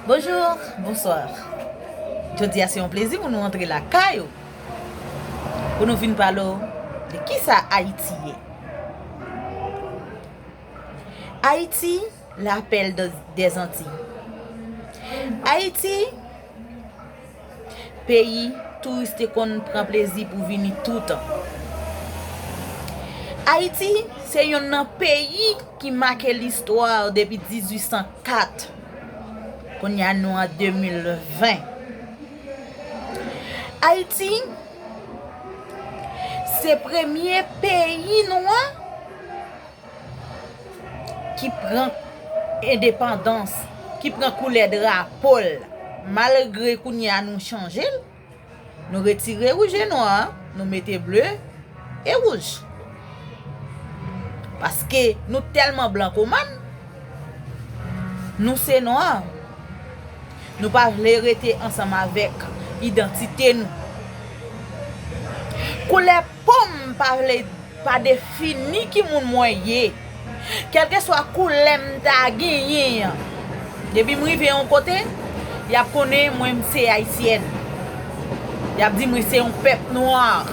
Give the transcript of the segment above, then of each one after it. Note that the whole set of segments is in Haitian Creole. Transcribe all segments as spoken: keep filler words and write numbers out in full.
Bonjou, bonswa. Jodi a se yon plezi pou nou antre lakay ou, pou nou vin pale w de kisa Ayiti ye. Ayiti, la perle de- des Antilles. Ayiti, peyi touris te konn pran plezi pou vini toutan. Ayiti se yonn nan peyi ki make listwa depi dizuit san kat. Kounye a nou an de mil ven. Ayiti se premye peyi nwa ki pran endepandans, ki pran koulè drapo l, malgre kounye a nou chanje l, nou retire wouj e nwa, nou mete ble e wouj. Paske nou tèlman blan komann, nou se nwa. Nou pa vle rete ansanm avèk idantite nou. Koulè po m pa vle, pa defini ki moun mwen ye. Kèlkeswa koulè m ta genyen an, depi m rive yon kote, y ap konnen mwen m se ayisyèn. Y ap di mwen se yon pèp nwa.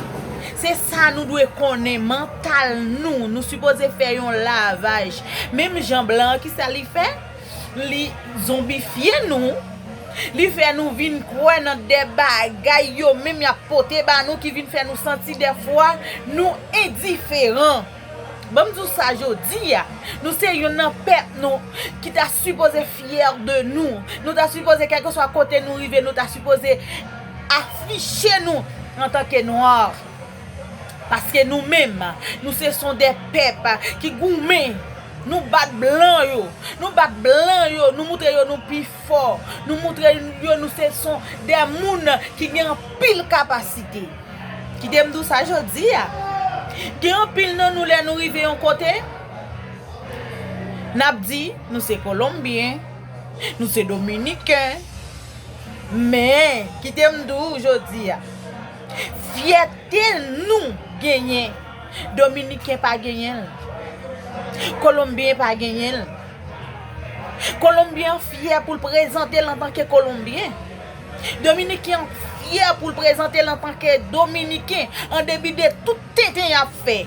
Se sa nou dwe konnen, mantal nou. Nou sipoze fè yon lavaj. Menm jan blan an, kisa li fè? Li zonbifye nou. Li fè nou vin kwè nan de bagay yo menm y ap pote ba nou ki vin fè nou santi dèfwa nou endiferan. Ban m di w sa jodi a, nou se youn nan pèp nou ki ta sipoze fyè de nou. Nou ta sipoze, kèlkeswa kote nou rive, nou ta sipoze afiche nou antanke nwa. Paske nou menm, nou se son de pèp ki goumen. Nou bat blan yo. Nou bat blan yo. Nou moutre yo nou pi fò. Nou moutre yo nou se son de moun ki gen anpil kapasite. Kite m di w sa jodi a. Gen anpil nan nou, lè nou rive yon kote, n ap di nou se Kolonbyen, nou se Dominiken. Men, kite m di w jodi a, fyète nou genyen, Dominiken pa genyen l. Kolonbyen pa genyen l. Kolonbyen an fyè pou l prezante l antanke Kolonbyen. Dominiken an fyè pou l prezante l antanke Dominiken, an depi de tout tenten y ap fè,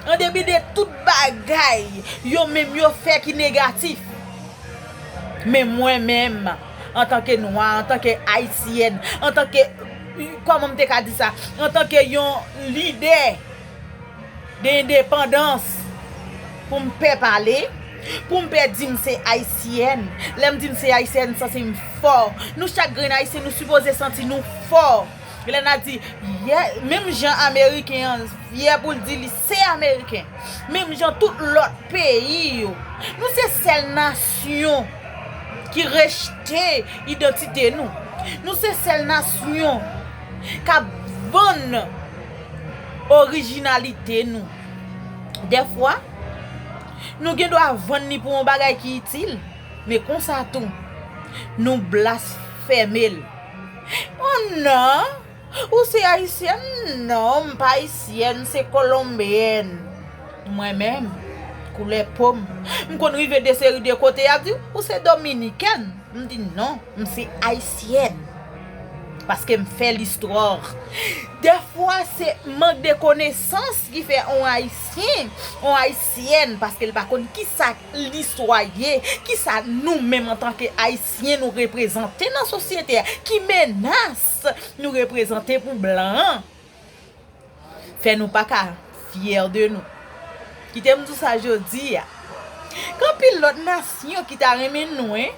an depi de tout bagay yo menm yo fè ki negatif. Men mwen menm, antanke nwa, antanke ayisyèn, antanke, kòman m te ka di sa, antanke yon lidè de endepandans, pou m pè pale, pou m pè di m se ayisyèn. Lè m di m se ayisyèn, m santi m fò. Nou chak grenn ayisyen, nou sipoze santi nou fò. Lè n a di, yè, menm jan ameriken an fyè pou l di li se ameriken, menm jan tout lòt peyi yo, nou se sèl nasyon ki rejte idantite nou. Nou se sèl nasyon k ap vann orijinalite nou. Dèfwa, nou gen dwa vann li pou yon bagay ki itil, men konsa tou, nou blasfeme l. Oh non! Ou se ayisyèn? Non, m pa ayisyèn, m se kolonbyèn. Mwen menm, koulè po m, m konn rive de seri de kote, y ap di, ou se dominikèn. M di, non, m se ayisyèn. Paske m fè listwa. Dèfwa, se mank de konesans ki fè on ayisyen, on ayisyèn, paske l pa konn kisa listwa ye, kisa nou menm antanke ayisyen nou reprezante nan sosyete a, ki menas nou reprezante pou blan an. Fè nou pa ka fyè de nou. Kite m di w sa jodi a. Gen anpil lòt nasyon ki ta renmen nou, en.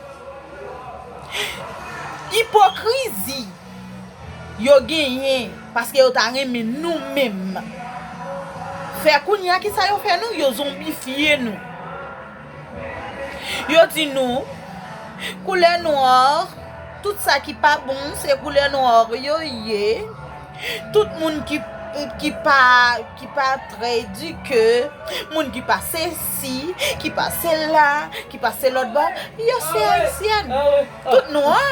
Ipokrizi yo genyen paske yo ta renmen nou menm. Fè kounye a, kisa yo fè nou? Yo zonbifye nou. Yo di nou, koulè nwa, tout sa ki pa bon, se koulè nwa yo ye. Tout moun ki, ki pa, ki pa trè edike, moun ki pa sesi, ki pa sela, ki pa se lòt bò, yo se ayisyèn. Tout nwa.